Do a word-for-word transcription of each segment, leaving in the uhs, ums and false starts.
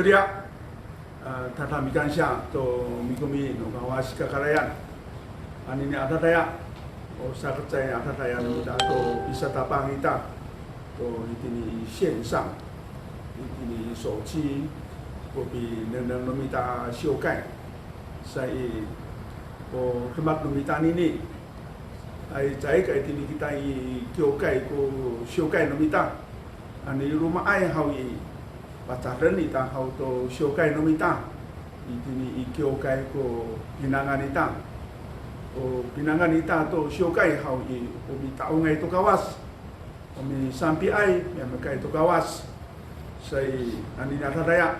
Iya, a, tada mikansiya to mikomi no Kawas i kakarayan. Anini a dadaya, o sakacecay a dadaya no mita to pisatapang ita to itini i 线上, itini i 手机, ko pinengneng no mita siwkay. Sa i, o demak no mita nini, ay caay ka itini kita i kiwkay ko siwkay no mita. Ano i romaay haw i, pacaden ita haw to siwkay no mita. Itini i kiwkay ko pinangan ita. O pinangan ita to siwkay haw i, o mita'ongay to Kawas. O misampiay, miamekay to Kawas. Sa i, anini a dadaya,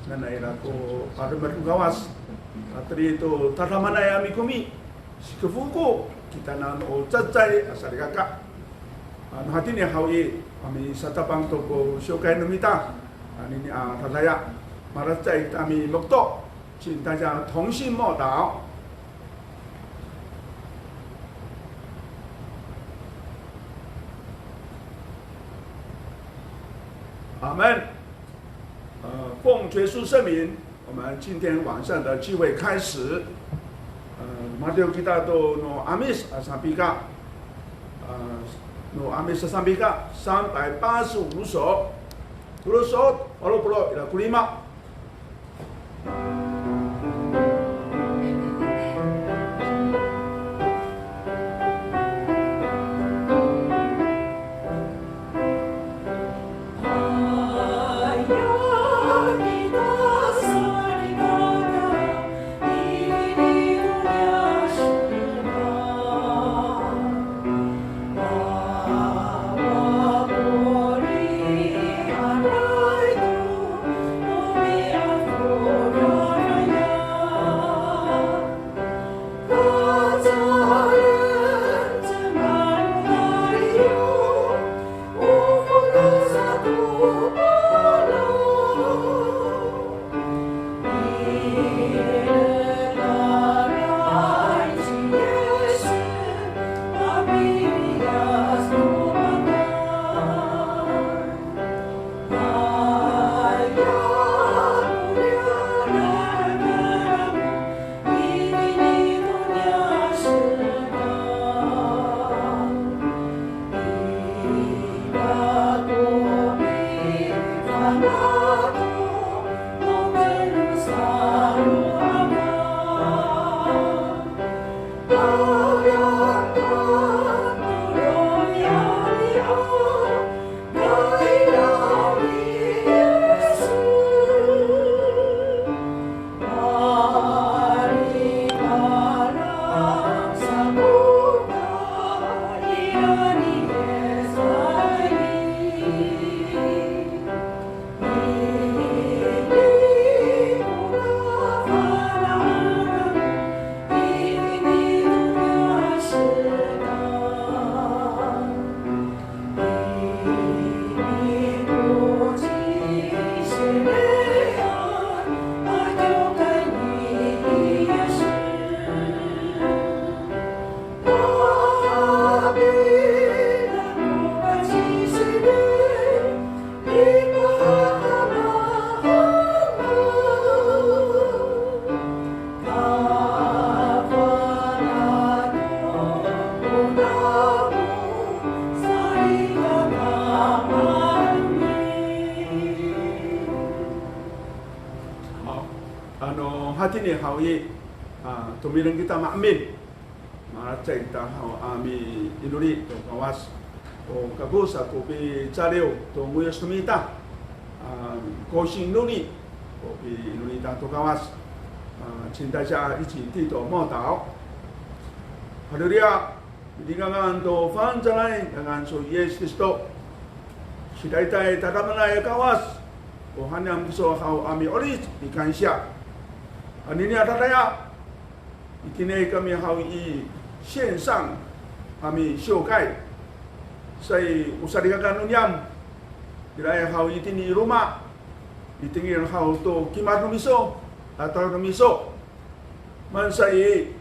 nanay ira ko pademed no Kawas. Pateli to tadamaanay a mikomi, sikafoko kitanan o cecay a salikaka. Ano hatini haw i, a misatapang to ko siwkay no mita, anini a dadaya, malacecay kita a mimokto. 请大家同心默祷。阿门。呃，奉主耶稣圣名，我们今天晚上的聚会开始。呃，matiya kita to no 'Amis a sapika, 呃，no 'Amis a sapika, 三百八十五首。Tolo so'ot, walo polo' ira ko lima. Haw, ano hatini haw i, a, tomireng kita maemin. Malacecay kita haw a miinoli to Kawas. O kako sa ko picaliw to ngoyos no mita, a, kosing noni, ko piinoli ita to Kawas. A, 请大家一起低头默祷。Haleluya. Milingangan to Fangcalay, ngangan iso Yis Kristo. Sidayday tadamaanay a Kawas, o haniyam kiso haw a mi'olic, mikansiya. Anini a dadaya, itini kami haw i 线上 a misiwkay. Sa i, o salikaka no niyam, iraay haw itini i loma', itini haw to kimad no miso, a tala no miso. Mansa i,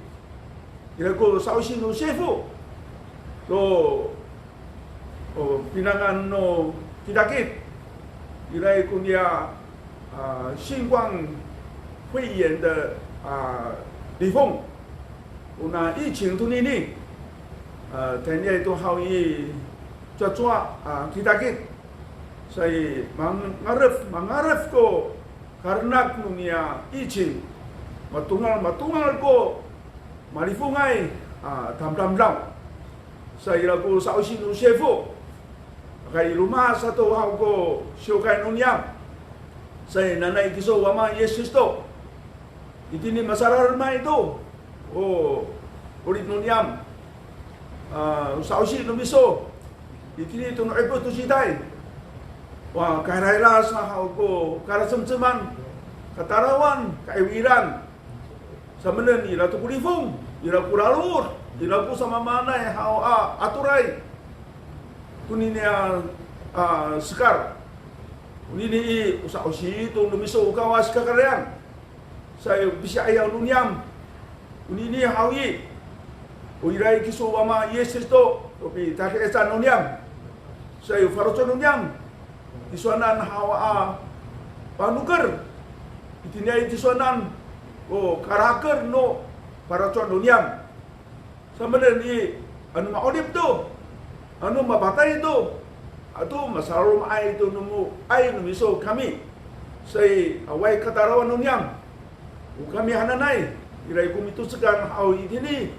ira ko sa'osi no sifo to, o, pinangan no kitakit. Iraay ko niya 啊，新冠肺炎的，啊，lifong, ona 疫情 tonini, a, tayniay to haw i cowacowa, a, kitakit. Sa i mangaref, mangaref ko kalenak noniya 疫情, matongal, matongal ko malifongay, a, tamdamdaw. Sa ira ko sa'osi no sifo, aka i loma' sato haw ko siwkay no niyam. Sa i nanay kiso Wama Yis Kristo, itini masaralemay to o 'orip no niyam, a, sa'osi no miso itini to no 'ipot to sitay. Wa, kayrayra sa haw ko kalacemceman, katalawan, kaiwiran. Samaanen ira to ko lifong, ira ko lalod, ira ko samamaanay haw a atoray tonini a, a, sekal. Onini i, o sa'osi to no miso o Kawas kakarayan. Sa i pisi'ayaw no niyam. Onini haw i, o iraay kiso Wama Yis Kristo to pitadi'ican no niyam. Sa i o faloco' no niyam, tisowanan haw a panoker. Itiniay tisowanan o kalaker no faloco' no niyam. Samaanen i, ano ma'orip to, ano mapatay to, ato masalaloma'ay to no moay no miso kami. Sa i awaay katalawan no niyam, o kami hananay, iraay ko mitocekan haw itini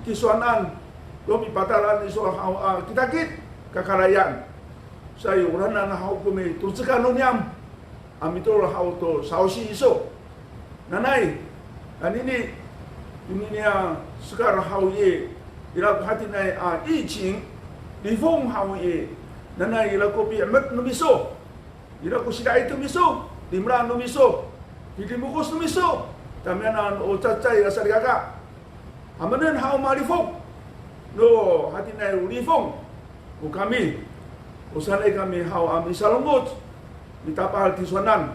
tisowanan, to mipatalaan iso haw a kitakit kakarayan. Sa i oranan haw ko mitocekan no niyam a mitolon haw to sa'osi iso. Nanay, anini, tonini a sekal haw i, ira ko hatiniay a 疫情, lifong haw i, nanay ira ko pi'emet no miso, ira ko sida'it no miso, limela no miso, pidimokos no miso, tamiyanan o cacay a salikaka. Hamaanen haw malifong no hatiniay o lifong, o kami, o sanay kami haw a misalongoc, mitapal tisowanan.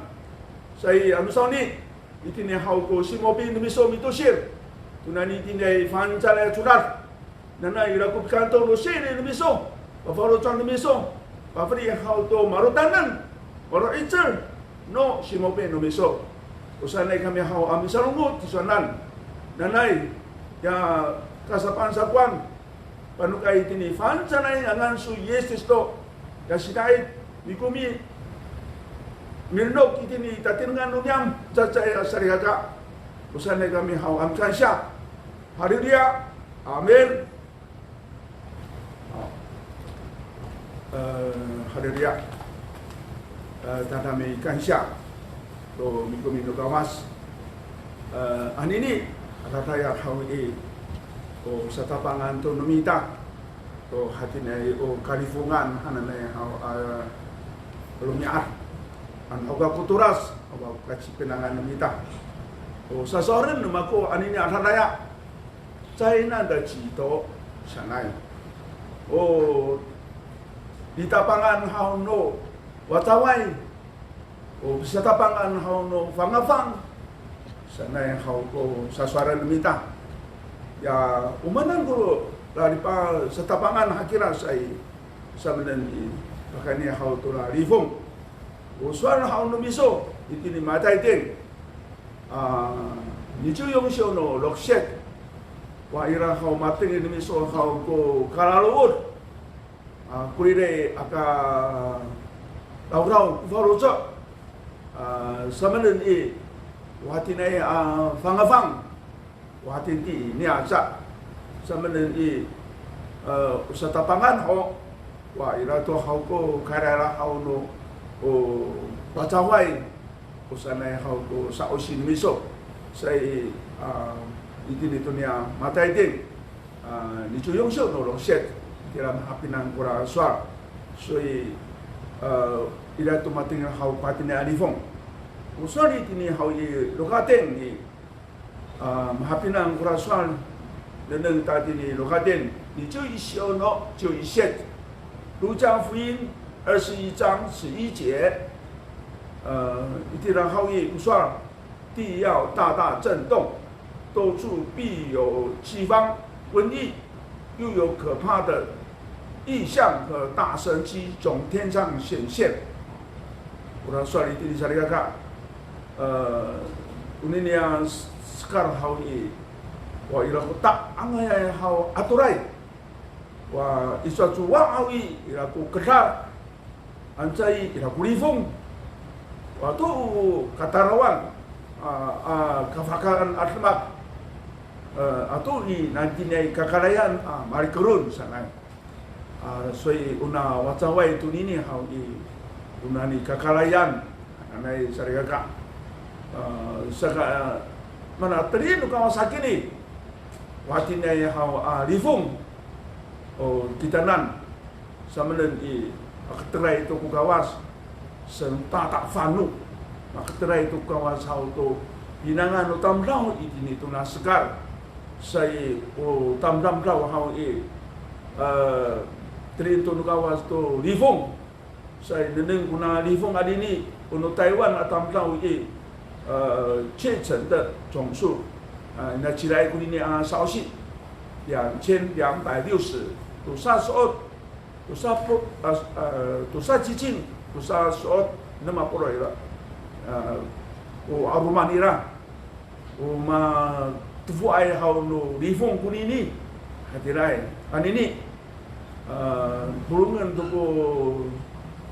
Sa i ano sawni, itini haw ko simopi no miso mitosil to nani itiniay fangcalay a codad. Nanay ira ko pikanto no sili no miso, pafaloco' no miso, pafeli haw to malotanen, malo'icel no simopi no miso. O sanay kami haw a misalongoc tisowanan. Nanay, ya kasapan sakowan, panokay itini fangcalay ngangan iso Yis Kristo, ya sida'it, mikomi, milenok itini tatinengan no niyam, cacay a salikaka. O sanay kami haw a mikansiya. Haleluya. Amin. A, e, haleluya. E, tada mikansiya to mikomi no Kawas. E, anini, adada haw i, o satapangan to no mita to hatiniay o kalifongan hananay haw a romi'ad. Ano haw kako tolas, haw kako kacipinangan no mita. O sasowalen no mako anini adada, 灾难的起头 sanay. O litapangan haw no wacaway, o pisatapangan haw no fangafang sanay haw ko sasowalen no mita. Ya, o maanan ko lalipa satapangan hakira sa i, samaanen i, pakayni haw to lalifong. O sowal haw no miso itini Matay tin, a, niciw yon siw no loksit. Wa ira haw matengil no miso haw ko kalalood, a, koriray aka rawraw ko faloco', a, samaanen i, o hatiniay a fangafang, o hatini niya sa, samaanen i, e, o satapangan ho, wa ira to haw ko karara haw no, o pacafay, o sanay haw ko sa'osi no miso. Sa i, a, itini to niya Matay tin, a, niciw yon siw no loksit, tira mahapinang kora sowal. So i, a, ira to matengil haw ko hatiniay a lifong. O sowal itini haw i Loka tin i, a, mahapinang kora sowal, nengneng ta itini Loka tin, niciw ic siw no ciw ic sit. 路加福音二十一章十一节, e, itira haw i ko sowal, 地要大大震动，多处必有饥荒、瘟疫，又有可怕的异象和大神迹从天上显现。Kora sowal itini salikaka, E, onini a sekal haw i, wa ira ko ta'angayay haw atoray. Wa iso a cowa haw i, ira ko kedal. Anca i, ira ko lifong. Wa to o katalawan, a, a, kafahkaan a demak. E, ato i, nanitiniay kakarayan, a, malikelon sanay. A, 所以 ona wacaway tonini haw i, ona ni kakarayan, nanay salikaka. A, saka, a, mana teli no Kawas hakini, wa tiniay haw, a, lifong, o, kitanan, samaanen i, a, keteray to ko Kawas, saan tatafano. Maketeray to Kawas haw to pinangan no tamdaw itini tona sekal. Sa i, o tamdamdaw haw i, e, teli to no Kawas to lifong. Sa i, nengneng kona lifong anini, o no Taywan a tamdaw i, e, 确诊的总数, a, nacila i konini a sa'osi, 两千两百六十, tosa so'ot, tosa po, a, a, tosa cicing, tosa so'ot, nema polo' ira, a, o 'aloman ira. O matefoay haw no lifong konini, hatiraay, anini, a, polongen to ko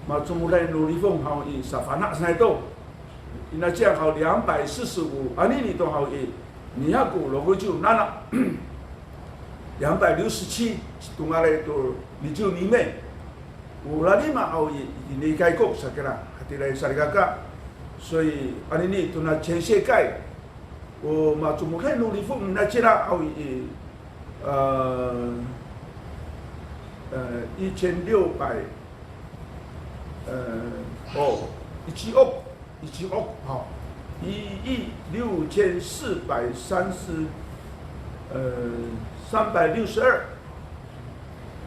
macomoday no lifong haw i, safana' sanay to. Inaciyan haw 两百四十五, anini to haw i, 二百六十七, citongalay to 二十二名. O lalima haw i, itini i Kaykok sakira, hatiraay salikaka. 所以 anini tona 全世界, o macomoday no lifong nacila haw i, e, e, 一千六百, e, o, 一亿, 一亿, a, 一亿六千四百三十, e, 三百六十二.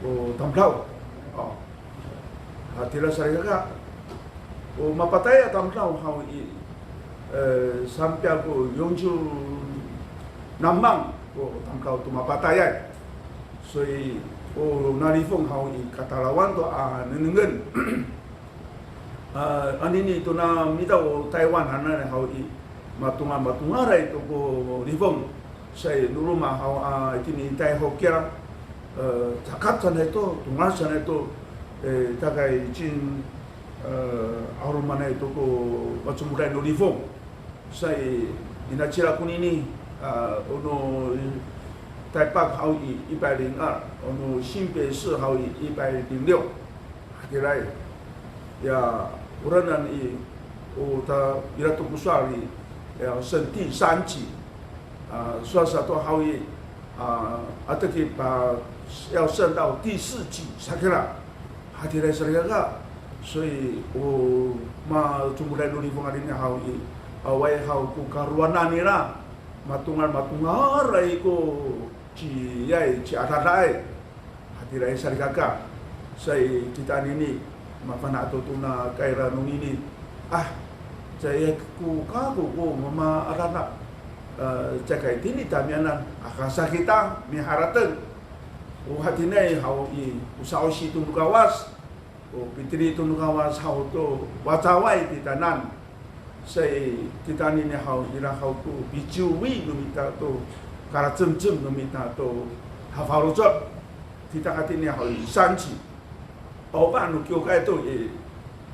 O tamdaw, a, hatira salikaka. O mapatayay a tamdaw haw i, e, 三百四十何万 ko tamdaw to mapatayay. 所以 o nalifong haw i, katalawan to a nengnengen. A, anini tona mita o Taywan hananay haw i, matongal matongalay to ko lifong. Sa i, no roma haw a itini i Tayhok kira, e, cakat sanay to, tongal sanay to, e, 大概 已经, e, 'alomanay to ko macomoday no lifong. Sa i, inacila konini, a, o no 台北 haw i, 一百零二, o no 新北市 haw i, 一百零六. Hatiraay. Ya, oranan i, o ta, ira to ko sowal i, 要升第三级. A, sowal sato haw i, a, ato ki pa, 要升到第四级 sakira. Hatiraay salikaka. 所以 o macomoday no lifong anini haw i, awaay haw ko karowanan nira, matongal matongalay ko ciyay ciadadaay. Hatiraay salikaka. Sa i, kita anini, mafana' to tona kaira nonini. A, caay ko kako ko mamaadada, e, caay ka itini tamiyanan, aka sa kita miharateng. O hatiniay haw i, o sa'osi to no Kawas, o piteli to no Kawas haw to wacaway titaanan. Sa i, kita anini haw, ira haw ko piciwi no mita to, kalacemcem no mita to hafaloco'. Kita hatini haw i, 三级. Awa no kiwkay to i,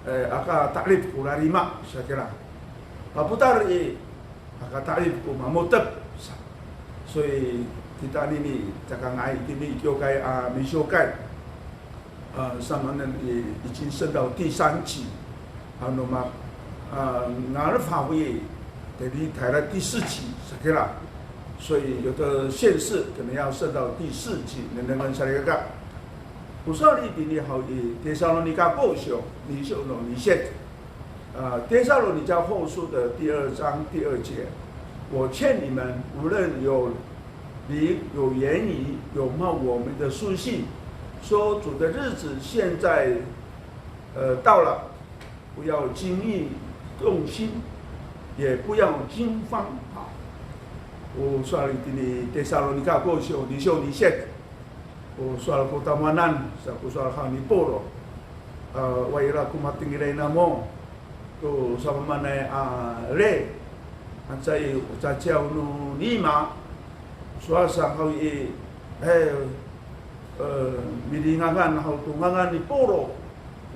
e, aka ta'elif ko lalima sakira. Papotal i, aka ta'elif ko mamo^tep sa. 所以 kita anini, caka nga'ay itini i kiwkay a misiwkay. A, samaanen i, 已经升到第三级. Ano ma, a, ngalef haw i, tayra 第四级 sakira. 所以有的县市可能要升到第四级, nengnengen salikaka. O sowal itini haw i, Tesalonika kosyo, nisyo no nisyet. 啊，帖撒罗尼迦后书的第二章第二节，我劝你们，无论有灵、有言语、有冒我们的书信，说主的日子现在，呃，到了，不要轻易动心，也不要惊慌。啊，我说了，你帖撒罗尼迦过去，你说你现 O sowal ko tamowanan, sa ko sowal haw ni Pawlo, a, wa ira ko matengilay namo, to samaamaanay a le, anca i o caciyaw no nima, sowal sa haw i, e, e, milingangan haw to ngangan ni Poro,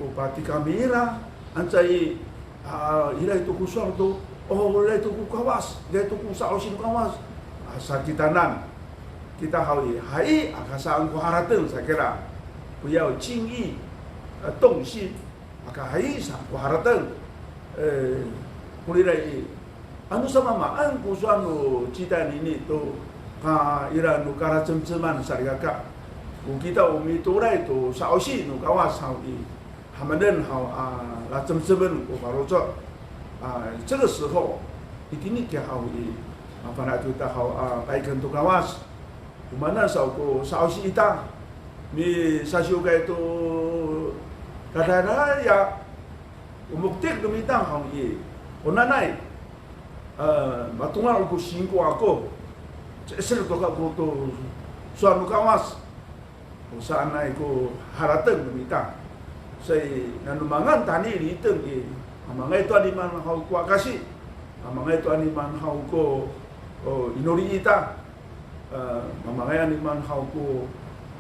ko patikami ira, anca i, a, ira to ko sowal to, o, ira to ko Kawas, ira to ko sa'osi no Kawas, a, sa kitanan. Kita haw i, hay, aka saan ko harateng sa kira, 不要轻易，呃，动心。 Aka hay sa ko harateng. E, koriray i, ano samaamaan ko sowal no citay anini to, ka ira no kalacemceman salikaka. O kita o mitooray to sa'osi no Kawas haw i, hamanen haw a lacemcemen ko faloco'. A, 这个时候, itini kiya haw i, a, fana' to ita haw a paiken to Kawas. O maan sa ko sa'osi ita, misasiwkay to dadaya, o moktik no mita haw i, o nanay, e, matongal ko singko ako, ci'esel to kako to sowal no Kawas, o saanay ko harateng no mita. Sa i, nano mangan tani liteng i, mamangay to a nimaan haw ko akasi, mamangay to a nimaan haw ko, o, inori ita. E, mamangay a nimaan haw ko,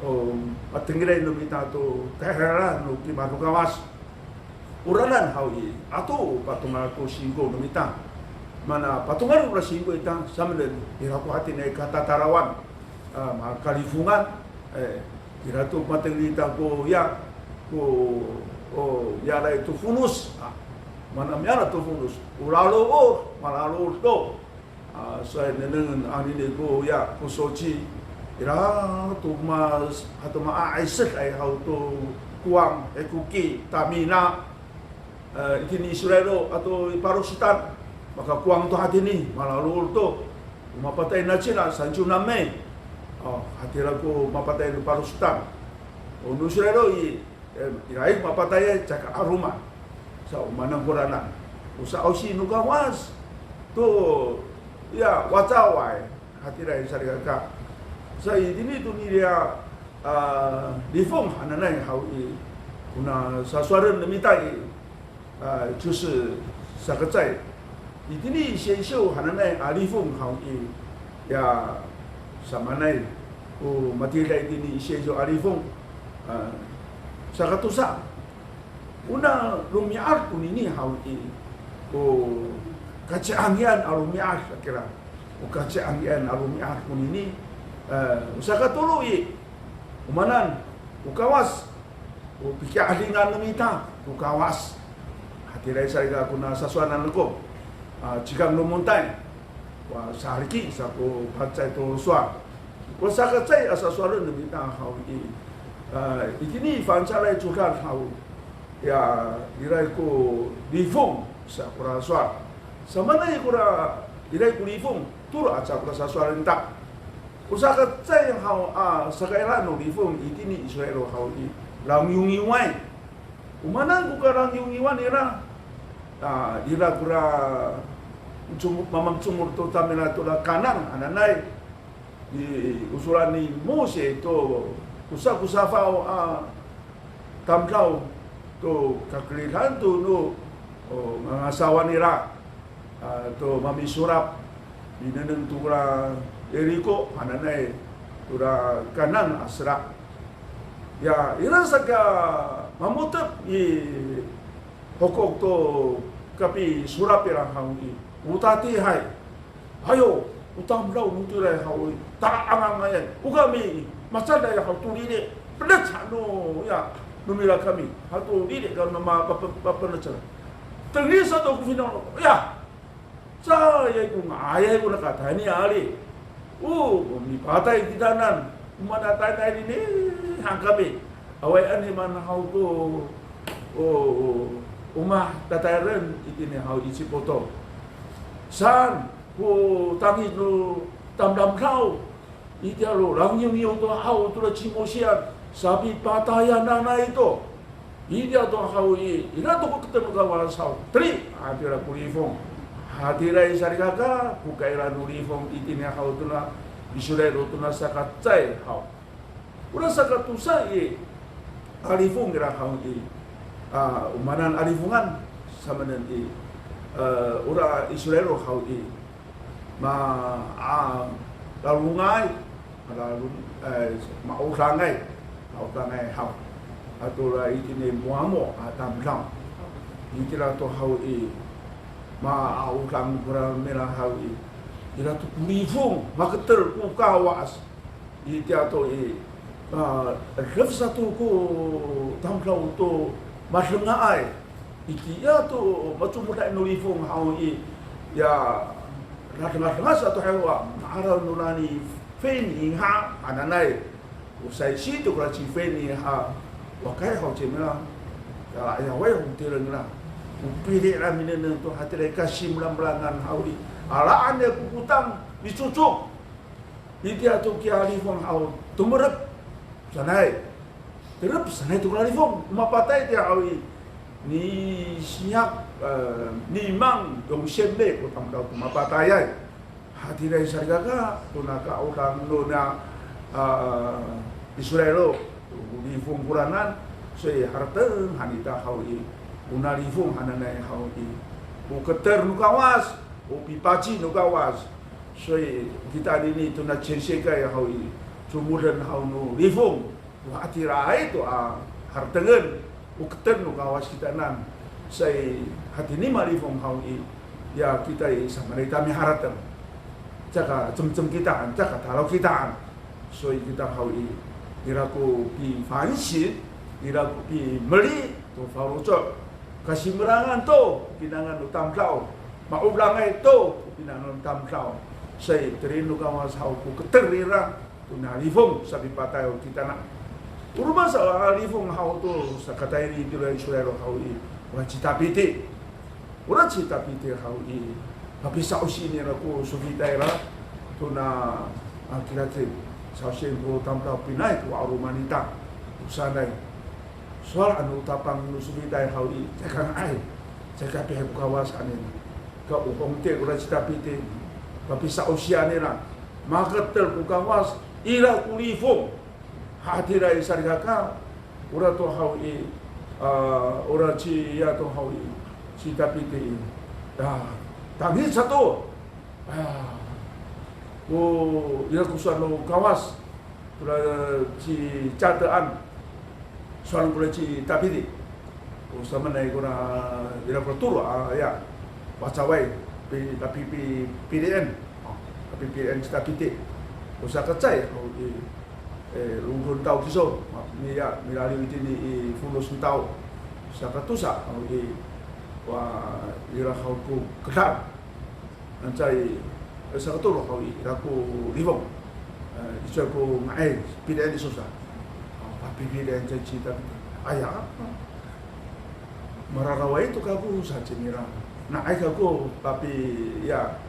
o, matengilay no mita to kairara no kimad no Kawas. Oranan haw i, ato patongal ko singko no mita. Mana patongal ko singko ita, samaanen, ira ko hatiniay katatalawan, e, makalifongan, e, ira to matengil ita ko ya, ko, o, mialaay to fonos, a, mana miala to fonos, o lalood, malalood to. A, sowal nengneng anini ko ya, ko soci. Ira to ma, hato maaysed ay haw to kowang, e, koki, tamina. E, itini Israil ato i Palosotan, makakowang to hatini, malalood to. O mapatay nacila, sanciw name. O, hatira ko mapatay no Palosotan. O no Israil i, E, iraay mapatayay caka 'aloman. Sa o maan koranan, o sa'osi no Kawas to, ya, wacaway, hatiraay salikaka. Sa itini to nira, a, lifong hananay haw i, kona sasowalen no mita i, a, 就是sakacecay. Itini i Sisiw hananay a lifong haw i, ya, samaanay, o matira itini i Sisiw a lifong, a, sakatosa. Ona romi'ad konini haw i, o kaci'angian a romi'ad kira. O kaci'angian a romi'ad konini, e, o sakatolo i, o maanan, o Kawas, o piki'adingan no mita ko Kawas. Hatiraay salikaka kona sasowalen ako, a, cikang no montay. Wa sahaliki sa ko pacay to sowal. Ko sakacecay a sasowalen no mita haw i, a, itini Fangcalay Codad haw, ya, iraay ko lifong sa kora sowal. Samaanay kora, iraay ko lifong, tolo aca kora sasowalen ta. O sakacecay haw a sakaira no lifong itini Israil haw i, langiwngiway. O maan ko kalangiwngiwan nira, a, ira kora, comod, mamacomod to tamira tora Kanan hananay, i, ocoren ni Mose to, ko sa, ko safaw a tamdaw to kakeridan to no, o, ngangasawan nira, a, to mamisorap, minengneng tora Yeriko hananay, tora Kanan a sera. Ya, ira saka mamotep i hokok to kapisorap ira haw i, o tatiihay. Ayo, o tamdaw no tiraay haw i, ta'angangayan. O kami, macanday haw to lili'. Pedet sa no, ya, no mira kami. Hato lili' kami mama, papa, papedet sa. Tengil sa to ko finawlan. Ya, caay ko nga'ayay ko naka tayni ali. O, mipatay kitanan. O maan a tayni ali ni, han kami. Awaay a nimaan haw ko, o, o, omah tatayalen itini haw i Icipoto. Saan ko tangic no tamdamdaw. Itiya to langiwngiw to haw tora ci Mosian, sapipatayan nanay to. Itiya to haw i, ira to ko keteng no Kawas haw, teli, hatira ko lifong. Hatiraay salikaka, ko kaira no lifong itini haw tona Israil tona sakacecay haw. Ora sakatosa i, a lifong ira haw i, a, o maanan a lifongan, Samanen i, e, ora Israil haw i, ma, a, lalongay, lalong, e, ma'odangay, ma'odangay haw. Ato ora itini moamo a tamdaw. Itira to haw i, ma'odang kora mira haw i, ira to ko lifong, maketer ko Kawas. Itiya to i, a, edef sato ko tamdaw to madengaay. Itiya to macomoday no lifong haw i, ya, radengadenga sato haw a, ma'araw no nani Feni ha, hananay. O saisi to kora ci Feni ha, wakay haw cingra. Ya, ya, way ho tireng nira. O pili' nira minengneng to hatiraay kasimelamelangan haw i, alaen nira ko kotang, micocok. Itiya to kiya lifong haw, tomerep sanay. Terep sanay to kora lifong, mapatay tiya haw i. Ni siyak, e, nimang yong siyempre ko tamdaw to mapatayay. Hatiraay salikaka, tona ka'odang nona, a, Israil, to lifong koranan, soy harateng han ita haw i, ona lifong hananay haw i, o keter no Kawas, o pipaci no Kawas, soy kita anini tona censekay haw i, comoden haw no lifong, Wa, hatiraay to a haratengen, o keter no Kawas kitanan, say hatini malifong haw i, ya kita i samaanay ta miharateng. Caka cemcem kitaan, caka talaw kitaan. Soy kita haw i, ira ko pifansin, ira ko pimeli to faloco'. Kasimerangan to pinangan no tamdaw, ma'orangay to pinangan no tamdaw. Say teli no Kawas haw ko keter ira, tona lifong sapipatay kitanan. O roma sa a lifong haw to sakatayni tira Israil haw i, ora ci Tapiti. Ora ci Tapiti haw i, papisa'osi nira ko sofitay ira, tona, a, kira ci, sa'osien ko tamdaw pinaay ko 'aloman ita, o sanay. Sowal ano tapang no sofitay haw i, caay ka nga'ay, caay ka pihai ko Kawas hananay. Ka o hongti kora ci Tapiti, papisa'osian nira, maketer ko Kawas, ira ko lifong. Hatiraay salikaka, ora to haw i, a, ora ci, ya to haw i, ci Tapiti i. Ya, tangis sato. A, o, ira ko sowal no Kawas, kora ci Catean, sowal kora ci Tapiti. O samaanay kora, ira kora tolo, a, ya, wacaway, pi, tapi pi, pilien. A, tapi pilien ci Tapiti. O sakacecay, o, i, e, longkon taw kiso, ma, miya, milaliw itini i fonos no taw. Sakatosa, o, i, wa, ira haw ko kedal. Anca i, e, sakatolo haw i, ira ko lifong. E, icowa ko nga'ay, pilien iso sa. A, papipilien caay cita. Aya, mararaway to kako sa cinira. Na'ay kako papi, ya,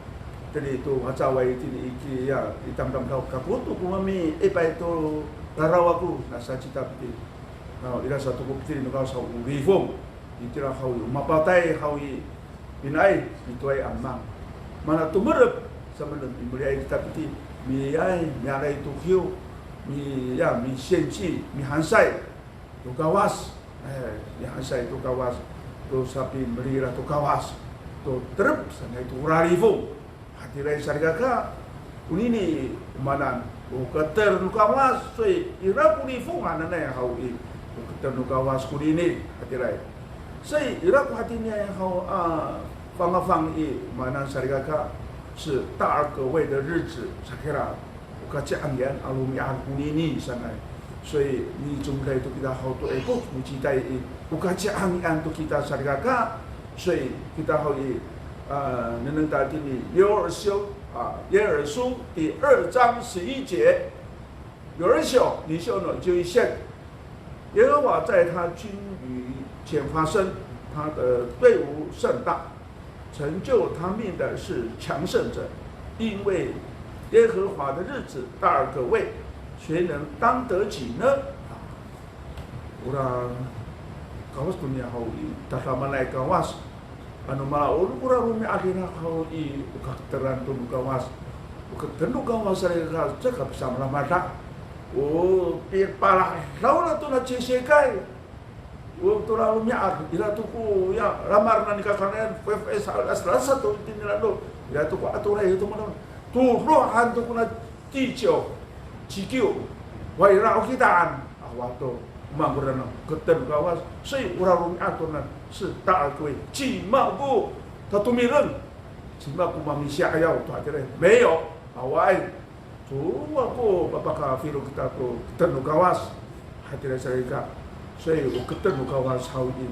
teli to wacaway itini iki, ya, i tamdamdaw kako to ko mamiipay to raraw ako, na sa cita piti. Na, ira sato ko pitili no Kawas haw o lifong. Itira haw i, o mapatay haw i, pinaay, mitoay a mang. Mana tomerep, samanen i, meliay kita piti, miay, miaray to hiyo, mi, ya, misenci, mihansay to Kawas. E, mihansay to Kawas, to sapimeli ira to Kawas, to terep sanay to kora lifong. Hatiraay salikaka, konini o maanan, o keter no Kawas, soy ira ko lifong hananay haw i, o keter no Kawas konini, hatiraay. Soy ira ko hatiniay haw a fangafang i, o maanan salikaka, 是大而可畏的日子 sa kira. O kaci'angian a romi'ad konini sanay. Soy, micomod to kita haw to epok no citay i, o kaci'angian to kita salikaka. Soy, kita haw i, a, nengneng ta itini, 约珥书, a, 约珥书第二章十一节。约珥书二章十一节。耶和华在他军旅前发声，他的队伍甚大， 成就他命的是强盛者，因为耶和华的日子大而可畏，谁能当得起呢？Ora Kawas to niya haw i, tadamaanay Kawas. Ano mala, o kora romi'ad ira haw i, o kaketeran to no Kawas. O keter no Kawas salikaka, caka pisamalamalama. O pipaladaw to na cisikay. O tora romi'ad, ira to koya lamar nani kakarayan, F F S, asa, asa to itini i la'eno, ira to ko atoray to manaw. Torohan to kona ticiw, cikiw, wa ira o kitaan, awa to, o maan kora na keten no Kawas, 所以 ora romi'ad to na, 是大而可畏, cima ko tatomireng, cima ko mamisi'ayaw to hatira, 没有, awaay. Cowa ko papakafilo kita to keten no Kawas. Hatira salikaka. 所以 o keten no Kawas haw i,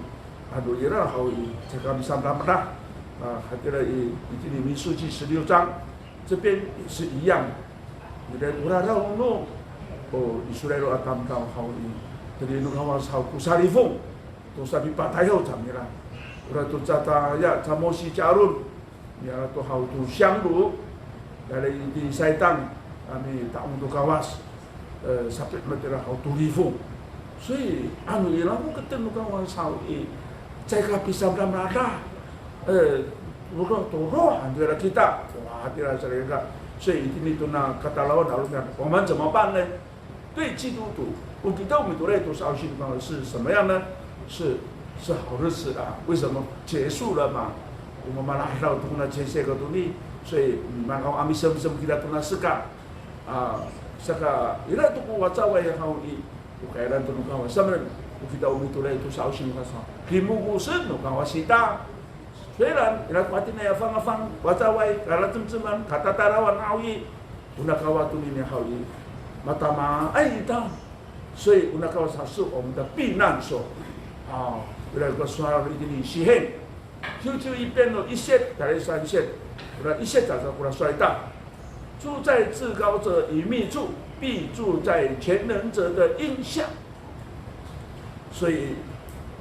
ano ira haw i, caka misamdamedah. A, hatira i, itini 民数记十六章, 这边也是一样. Ira ora raw no, o Israil a tamdaw haw i, teli no Kawas haw ko salifong to sapipatay ho cangra. Ora to cataya ca Mosi ca Aron. Miala to haw to 香炉, ira itini saitang, a mita'ong to Kawas, e, sapi'emet ira haw to lifong. 所以 ano ira ko keten no Kawas haw i, caay ka pisamdamedah, e, toro, torohan to ira kita, wa, hatira salikaka. 所以 itini tona katalawan a romi'ad, 我们怎么办呢？ 对基督徒, o kita o mitooray to sa'osi no Kawas 是什么样呢？是，是好日子啊。为什么？结束了嘛。O mamalahadaw to kona cecay kato ni, 所以 manaw a misemsem kita tona sekal. A, saka ira to ko wacaway haw i, o kairan to no Kawas. Samaan, o kita o mitooray to sa'osi no Kawas, limokosen no Kawas kita. 虽然 ira ko hatiniay a fangafang, wacaway, kalacemceman, katatalawan haw i, o nakawa tonini haw i, matamaay ita. 所以 o nakawa sa 是我们的避难所. A, ira ko sowal itini Sihen, 九十一篇 no 一节 talay 三节, ira 一节 sa kora sowal ita. 住在至高者隐秘处，必住在全能者的荫下。 所以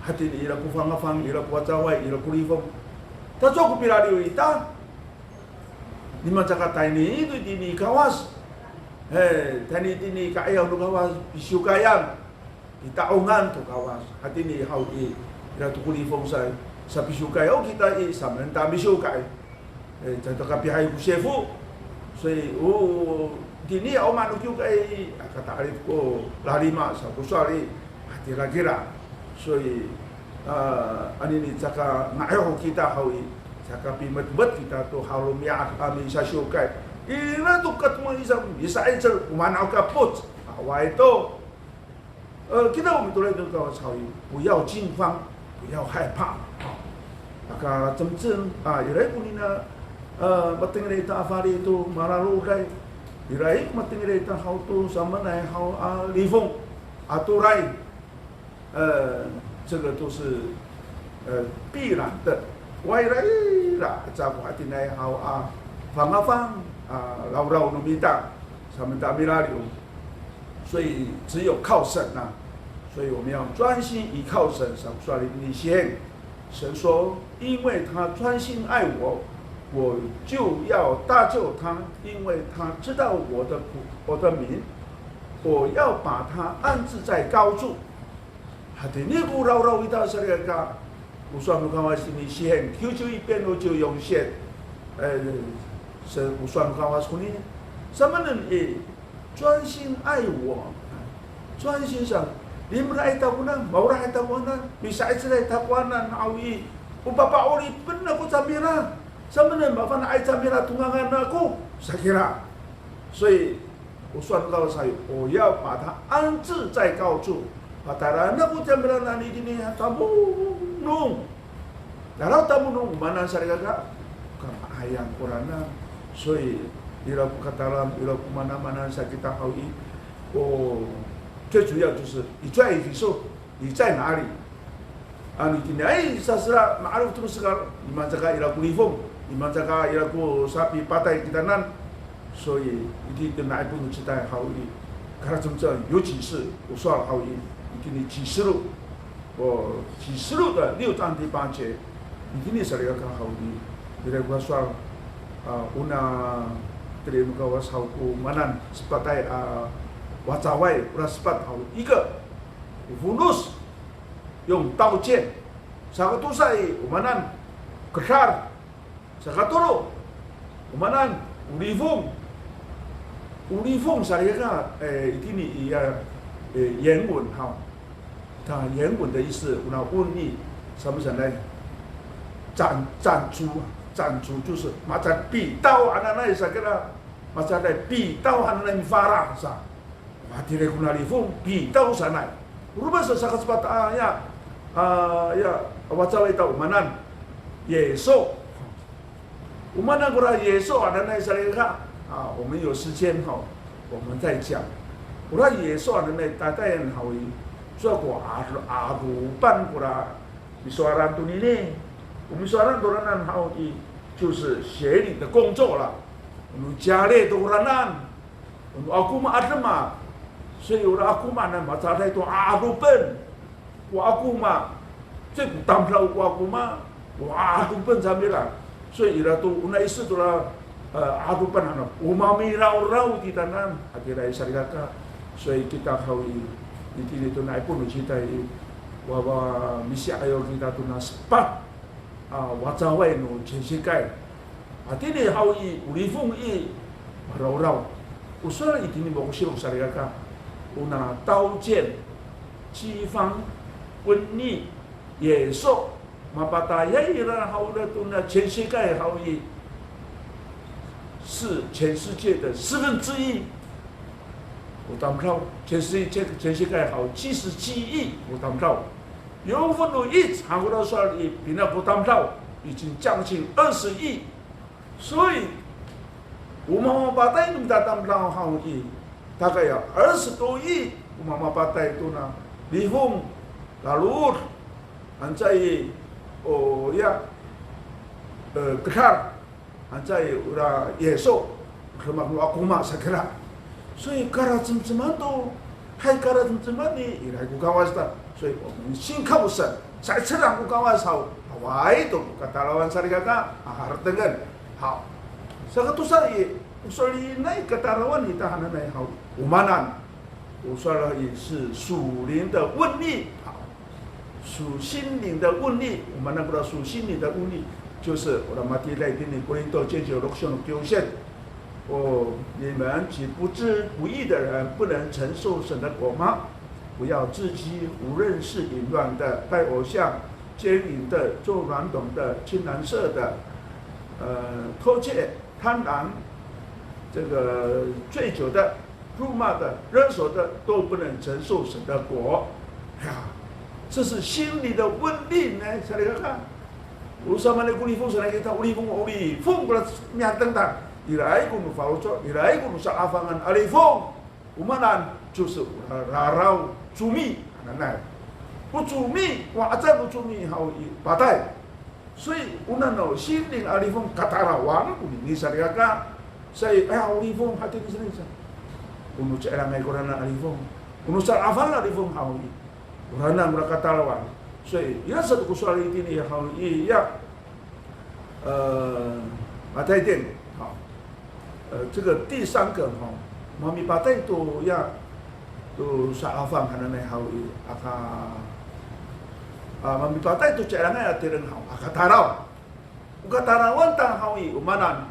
hatini ira ko fangafang, ira ko wacaway, ira ko lifong, tacowa ko pilaliw ita. Niman caka tayni to itini i Kawas. He, tayni itini i ka'ayaw no Kawas, pisiwkayan, pita'ongan to Kawas. Hatini haw i, ira to ko lifong sa, sapisiwkay ho kita i, samaan ta misiwkay. E, caay to kapihay ko sifo. 所以 o, itini o maan no kiwkay, a, kata'alif ko lalima sa ko sowal i, hatira kira. 所以 a, anini caka nga'ay ho kita haw i, caka pimetmet kita to haw romi'ad a misasiwkay. Ira to katomang i sa, misa'icel, o maan a kapoc. Awaay to. E, kita o mitooray to Kawas haw i, 不要惊慌，不要害怕。Aka cemcem, a, ira konina, e, matengil ita a fali to mararoday. Ira ko matengil ita haw to samaanay haw a lifong, a toray. 呃，这个都是，呃，必然的。Wa ira, ira, caay ko hatiniay haw a fangafang, a, rawraw no mita, samaan ta milaliw. 所以只有靠神啊，所以我们要专心依靠神。Sa ko sowal itini i Sihen, 神说，因为他专心爱我，我就要搭救他，因为他知道我的苦，我的名，我要把他安置在高处。 Hatini ko rawraw ita salikaka, o sowal no Kawas itini i Sihen, 九十一篇 no 十四节. E, sa, o sowal no Kawas konini, samaanen i, 专心爱我, 专心 sa, limelaay takowanan, maolahay takowanan, misa'icelay takowanan haw i, o papa'oripen ako cangra, samaanen mafana'ay cangra to ngangan ako, sa kira. 所以 O sowal no Kawas haw i, 我要把他安置在高处。Patayraen ako cangra nani tini i tamonom. Tayra tamonom, o maanan salikaka, kamaayan koranan. 所以 ira ko katalam, ira ko manamanan sa kita haw i, o, 最主要就是你在哪里。 Ano itiniay sasera, ma'arop to no sekal, niman caka ira ko lifong, niman caka ira ko sapipatay kitanan. 所以 itini to nai Pungcitay haw i, kalacemcem, 尤其是 o sowal haw i, itini 启示录, o 启示录的六章第八节, itini salikaka haw i, ira ko sowal, a, ona teli no Kawas haw ko maanan, sepatay a wacaway, ora sepat haw i, ika, o fonos, 用刀剑. Sakatosa i, o maanan, kedal. Sakatolo, o maanan, o lifong. O lifong salikaka, e, itini i, e, 原文 haw. 那原文的意思，那瘟疫，什么人呢？斩斩除，斩除就是 macapitaw hananay sa kira, macapitaw pitaw hananay mifara sa. Matira ko na lifong, pitaw sanay. Roma sa saka sepat a ya, a, ya, wacaway ta o manan, yeso. O manan kora yeso hananay salikaka, a, 我们有时间哈，我们再讲。Kora yeso hananay tayraen haw i, sowal ko a, 'alopan kora misowalan tonini. O misowalan toranan haw i, 就是邪灵的工作了。O no cali to koranan. O no akoma a demak. 所以 ora akoma na macaday to 'alopen. O akoma, caay ko tamdaw o akoma, o 'alopen sa mira. 所以 ira to, o nai sa to la, e, 'alopen ano, o mamirawraw titaanan, hatiraay salikaka. 所以 kita haw i, itini to nai Ipon no citay i, wa, wa, misi'ayaw kita to na sepat a, wacaway no cinsikay. Hatini haw i, o lifong i, marawraw. O sowal itini mako sirok salikaka. O na 刀剑, 饥荒, 瘟疫, yeso, mapatayay ira haw ira to na cinsikay haw i, 是全世界的四分之一 o tamdaw, 全世界, 全世界 haw 七十七亿 o tamdaw. Yo folo i, han kora sowal i, pina ko tamdaw, 已经将近二十亿。所以, o mamapatay no mitatamdaw haw i, 大概有二十多亿 o mamapatay to na lifong, lalod, anca i, o ya, e, kedal, anca i ora yeso, demak no akoma sa kira. 所以 karacemceman to, hay karacemceman i, iraay ko Kawas ta. 所以 o, 信靠神, sa'icel ko Kawas haw, awaay to ko katalawan salikaka, a, haratengen. Haw. Saka tosa i, o solinay katalawan ita hananay haw, o manan. O sowal i 是属灵的瘟疫。好，属心灵的瘟疫，我们那个属心灵的瘟疫，就是我们马太来听听哥林多前书六章九节。哦，你们岂不知不义的人不能承受神的国吗？不要自欺，无论是淫乱的、拜偶像、奸淫的、作娈童的、亲男色的、呃，偷窃、 贪婪，这个醉酒的、辱骂的、勒索的，都不能承受神的国。哎呀，这是心里的瘟疫呢，salikaka. O samaanay ko lifong, salikaka, o lifong, o lifong, kora miyateng ta, iraay ko no faloco', iraay ko no sa'afangan a lifong. O manan, 就是 raraw, comi hananay. O comi, o 'aca ko comi haw i, patay. 所以 o nano 心灵 a lifong katalawan konini salikaka. Sa i, aya, o lifong hatini sa. O no cairangay koranan a lifong, o no sa'afang a lifong haw i, oranan kora katalawan. 所以 ira sato ko sowal itini haw i, ya, e, matayden, 好。 呃，这个第三个哈，mamipatay to ya, to sa'afang hananay haw i, aka, a, mamipatay to cairangay a tireng haw, aka talaw. O katalawan ta haw i, o manan,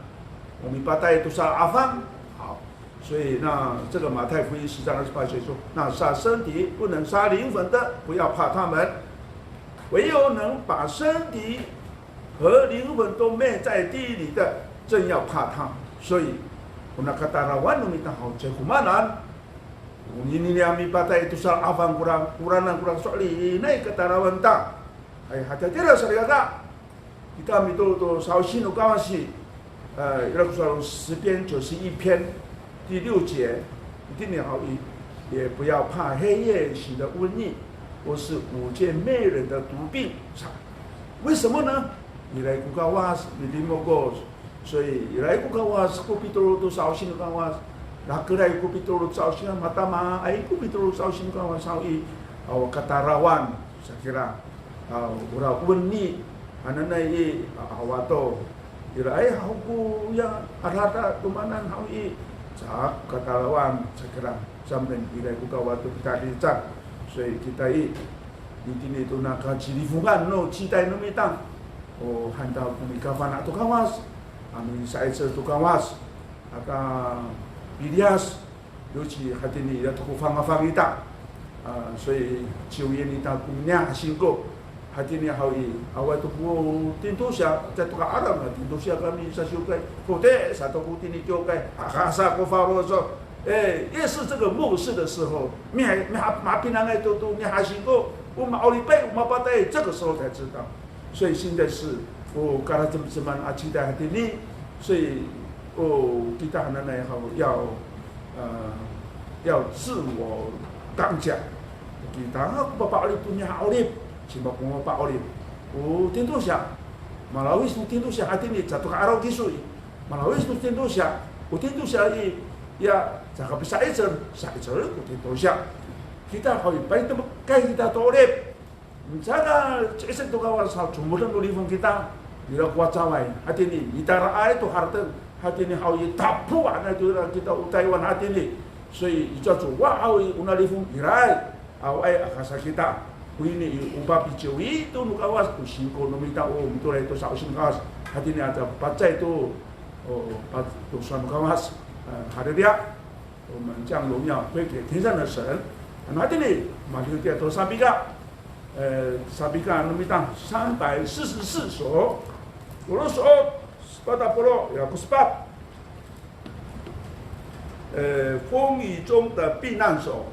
mamipatay to sa'afang, 好。所以那这个马太福音十章二十八节说，那杀身体不能杀灵魂的，不要怕他们，唯有能把身体 和灵魂都灭在地里的，正要怕他。所以, o na katalawan no mita haw caay ko manan. Onini a mipatay to sa'afang kora, koranan kora so'elinay katalawan ta. Hay, hatira salikaka. Kita mitolon to sa'osi no Kawas i, e, ira ko sowal no 诗篇九十一篇 第六节, itini haw i, 也不要怕黑夜行的瘟疫，或是午间灭人的毒病。为什么呢？Iraay ko Kawas, milimokos. 所以 iraay ko Kawas ko pitolon to sa'osi no Kawas. Rakeray ko pitolon to sa'osi, matamaay ko pitolon to sa'osi no Kawas haw i, awa katalawan sa kira. A, ora 瘟疫 hananay i, a, awa to. Iraay haw koya adada to manan haw i, caay ko katalawan sa kira. Samen iraay ko Kawas to kita licak. 所以 kita i, itini to na kacilifongan no citay no mita, o han to ko mikafana' to Kawas, a misa'icel to Kawas, aka piliyas, 尤其 hatini ira to ko fangafang ita. 所以 ciwian ita ko niyah a singko. Hatini haw i, awaay to ko tintosi a, caay to ka'alam a tintosi a kami sasiwkay. Ko te, sato ko tini kiwkay, aka sa ko faloco'. 哎，也是这个末世的时候，miha-, miha-, mapinangay to, to niyah a singko, o ma'oripay, o mapatay, 这个时候才知道。所以现在是 o kalacemceman a citay hatini, 所以 o kita hananay haw 要 呃 要自我刚强。Kita ko papa'orip to niyah a 'orip, cima ko mapa'orip. O tintosi a, malawis no tintosi a hatini, caay to ka'araw kiso i. Malawis no tintosi a, o tintosi a i, ya, caay ka pisa'icel, sa'icel ko tintosi a. Kita haw i, palitemekay kita to 'orip. Micangal ci'icel to Kawas haw, comoden no lifong kita, ira ko wacaway, hatini, mitalaay to harateng, hatini haw i, tapowanay to ira kita o Taywan hatini. 所以 i cacowa haw i, ona lifong iraay, awaay aka sa kita. Onini i, o papiciwi to no Kawas, o singko no mita o mitooray to sa'osi no Kawas, hatini aca pacay to, o, pa-, to sowal no Kawas. E, haleluya. 我们将荣耀归给天上的神。Ano hatini, maliw kita to sapika, e, sapika no mita 三百四十四首。Tolo so'ot sepat a polo' ira ko sepat. 呃，风雨中的避难所。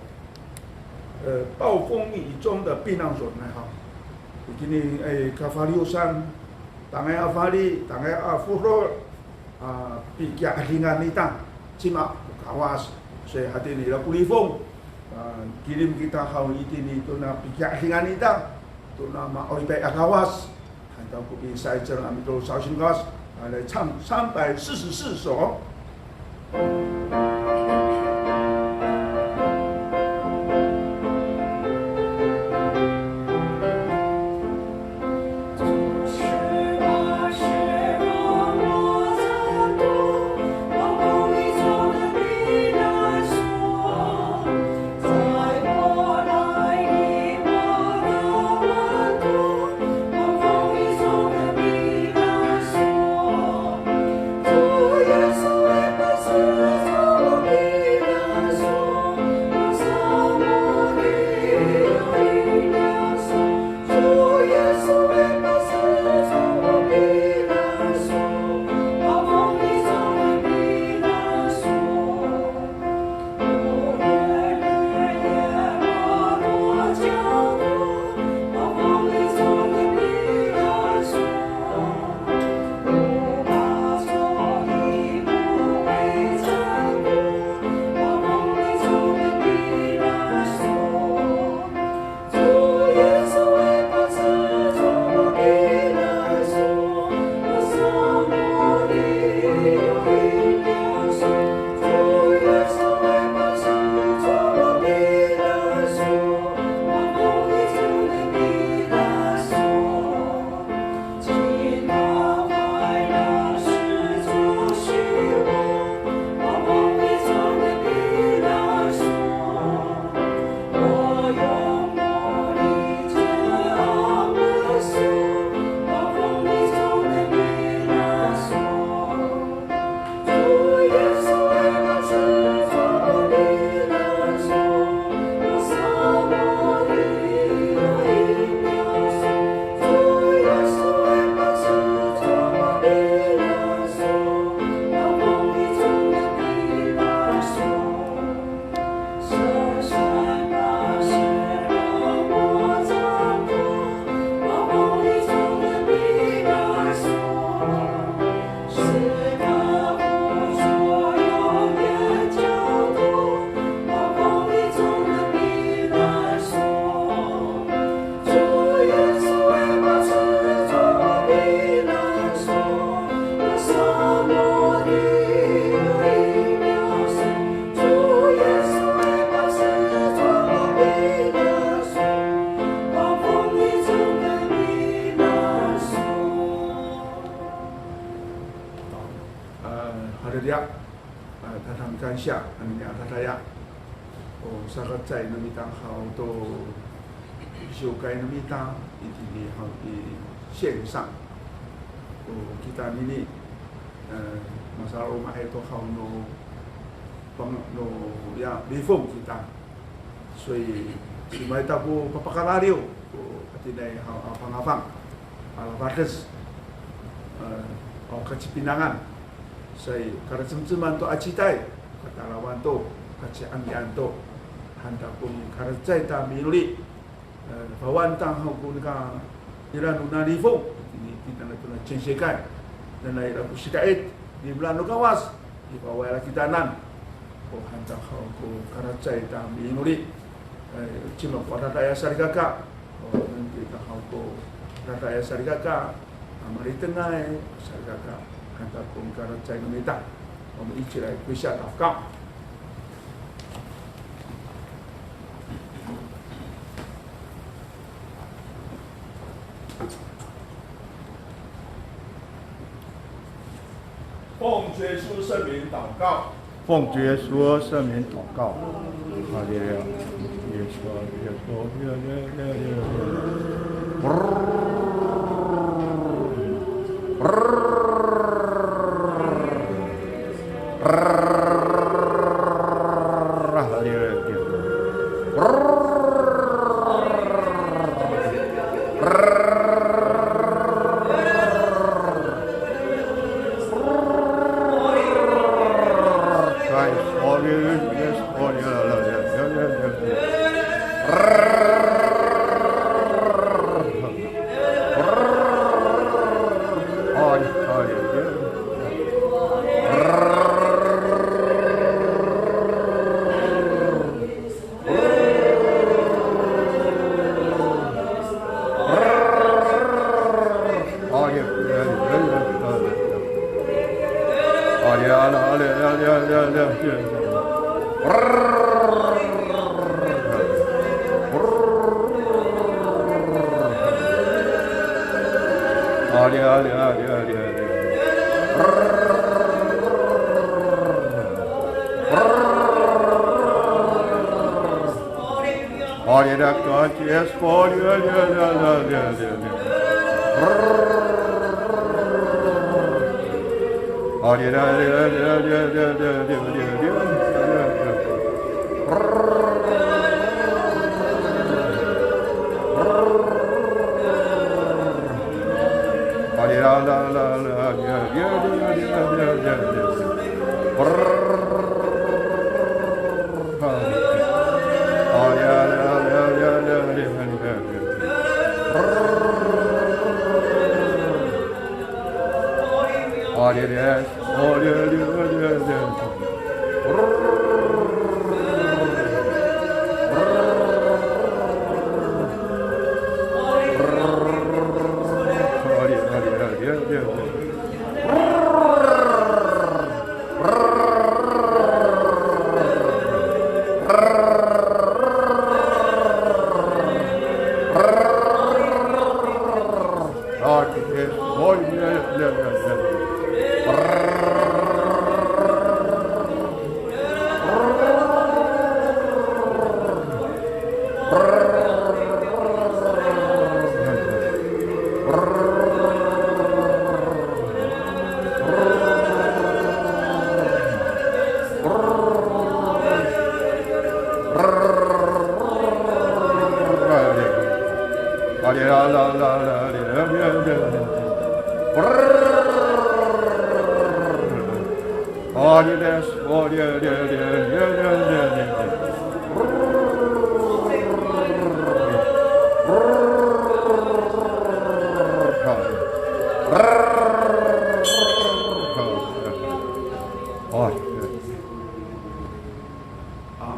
呃，暴风雨中的避难所，那好。Itini, e, kafaliyosan, tangay a fali, tangay a foro', a, piki'adingan ita, cima ko Kawas. 所以 hatini ira ko lifong, a, kilim kita haw itini tona piki'adingan ita, tona ma'oripay a Kawas. Hanta ko pisa'icel a mitooray sa'osi no Kawas, a, 来唱三百四十四首。Haleluya. A, tadamaanay a dadaya. O sakacecay no mita haw to siwkay no mita itini haw i 线上. O kita nini, e, masaloma'ay to haw no, pang-, no ya lifong kita. 所以 Cima ita ko papakalaliw ko hatiniay haw a fangafang, a lafades, e, aw kacipinangan. Sa i, karacemceman to a citay, katalawan to, kaci'angian to, han ta ko mikalacecay ta miinoli. E, fawantang haw ko nika ira no na lifong, ini kita na to na cinsikay, nanay ira ko sika'it, i mala no Kawas, i faway la kitanan, o han ta haw ko kalacecay ta miinoli. E, cima ko adada ya salikaka, o, nanay kita haw ko adada ya salikaka, a malitengay salikaka, han ta ko mikalacecay no mita, o, miicilay ko siya tafka. 奉主耶稣圣名祷告。奉主耶稣圣名祷告。哈利路亚。耶稣，耶稣，耶稣，耶稣，耶稣。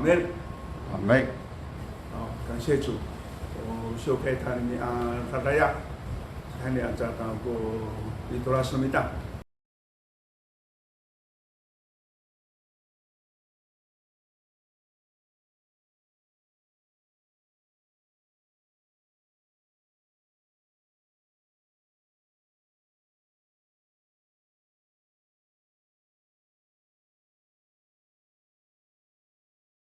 Amin. Amin. 好，感谢主。我们秀开他的名啊，他大家，他两家当过一多拉斯米达。